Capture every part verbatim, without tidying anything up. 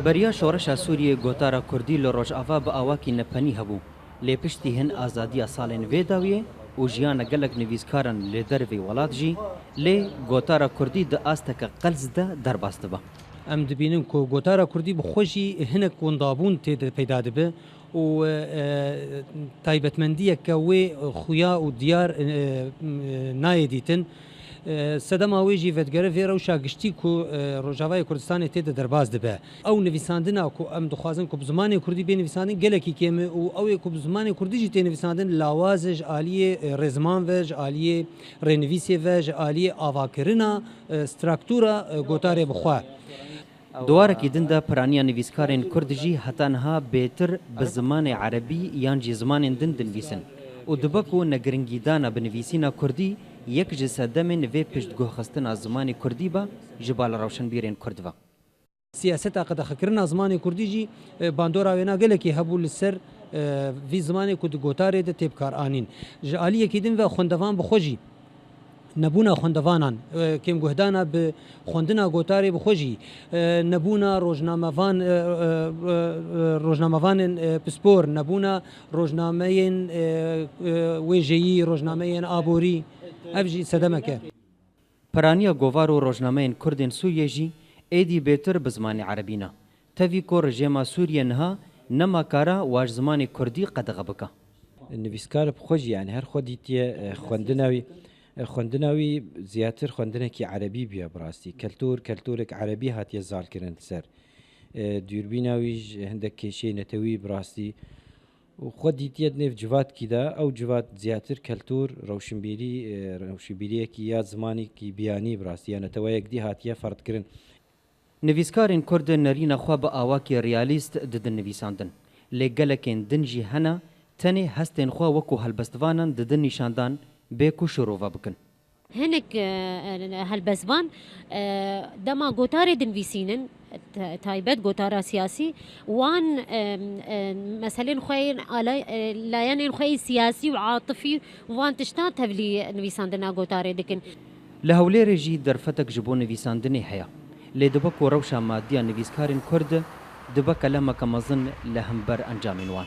Beriya şoreşa Sûriyê gotara kurdî li Rojava bi awakî nepenî hebû. Lê piştî hin azadiya salên vê dawiyê û jiyana gelek nivîskaran li dervê welat jî, lê gotara kurdî di asteke qels de derbas dibe. Em dibînin ku gotara kurdî bi xwe jî hinek windabûn tê de peyda dibe û, e, taybetmendiyeke wê xuya û diyar, e, e, nayê dîtin. E, sedema wê jî vedigere vê rewşa giştî ku, e, Rojavayê Kurdistanê tê de derbas dibe. Ew nivîsandina ku em dixwazin ku bi zimanê kurdî bê nivîsandin gelekî kêm e û ew ê ku bi zimanê kurdî jî tê nivîsandin lawaz e ji aliyê, e, rêziman ve, ji aliyê rênivîsê ve, ji aliyê avakirina, e, straktura, e, gotarê bi xwe. Di warekî din de piraniya nivîskarên kurd jî heta niha bêtir bi zimanê erebî yan jî zimanên din dinivîsin û dibe ku negiringîdana bi nivîsîna kurdî yek ji sedemên vê piştguhxistina zimanê kurdî be ji bala rewşenbîrên kurd ve. Siyaseta qedexekirina zimanê kurdî jî, e, bandora wêna gelekî hebû li ser, e, vî zimanê ku di gotarê de tê bikaranîn. Ji aliyekî din ve xwendevan bi xwe jî nebûna xwendevanan, e, kêmguhdana bi xwendina gotarê bi xwe jî, e, nebûna rojnamevan, e, e, e, e, rojnamevanên, e, pispor, nebûna rojnameyên, e, e, wêjeyî, rojnameyên aborî, ev jî sedemek e. Piraniya govar û rojnameyên kurdên Sûriyê jî êdî bêtir bi zimanê erebî ne. Tevî ku rejêma Sûriyê niha nema kara wa ji zimanê kurdî qedexe bike. Nivîskar bi xwe jî, yanî her xwe dîtiye, e, xwendina wî, e, xwendina wî ziyatir xwendinekî erebî bûye bi rastî. Keltûr, keltûrek erebî hatiye zalkirin li ser. E, dûrbîna wî ji hindek kêşeyê netewî bi rastî. Û xwe dîtiye di nêv civatkî de, ew civat ziyatir keltûr, rewşinbîrî, e, rewşinbîriyekî ya zimanekî biyanî bi rastî ya neteweyek dî hatiye ferdkirin. Nivîskarên Kurd nerîna xwe bi awakî realîst didin nivîsandin. Lê gelekên din jî hene, tenê hestên xwe wekû helbestvanan didin nîşandan, bê ku şirove bikin. Hinek, e, e, helbestvan, e, dema gotarê dinivîsînin, t-, taybet gotara siyasî, wan, e, e, meselên xwe yên alay-, e, layenên xwe yê siyasî û atifî û van tiştan tevlî nivîsandina gotarê dikin. Li Hewlêrê jî derfetek ji bo nivîsandinê heye. Lê dibe ku rewşa madiya nivîskarên Kurd dibe kelemeke mezin li hember encamên wan.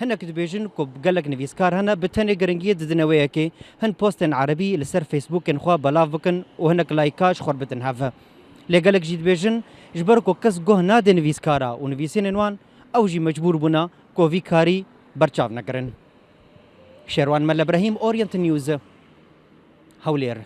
Hinek dibêjin ku gelek nivîskar hene, bi tenê giringiyê didine wê yekê, hin postên erebî li ser Facebookên xwe belav bikin û hinek layka ji xwe bidin hev. Lê gelek jî dibêjin, ji ber ku kes guh nade nivîskara û nivîsînên wan, ew jî mecbûr bûne ku vî karî berçav nekirin. Şêrwan Mele Brehîm, Orient News, Hewlêr.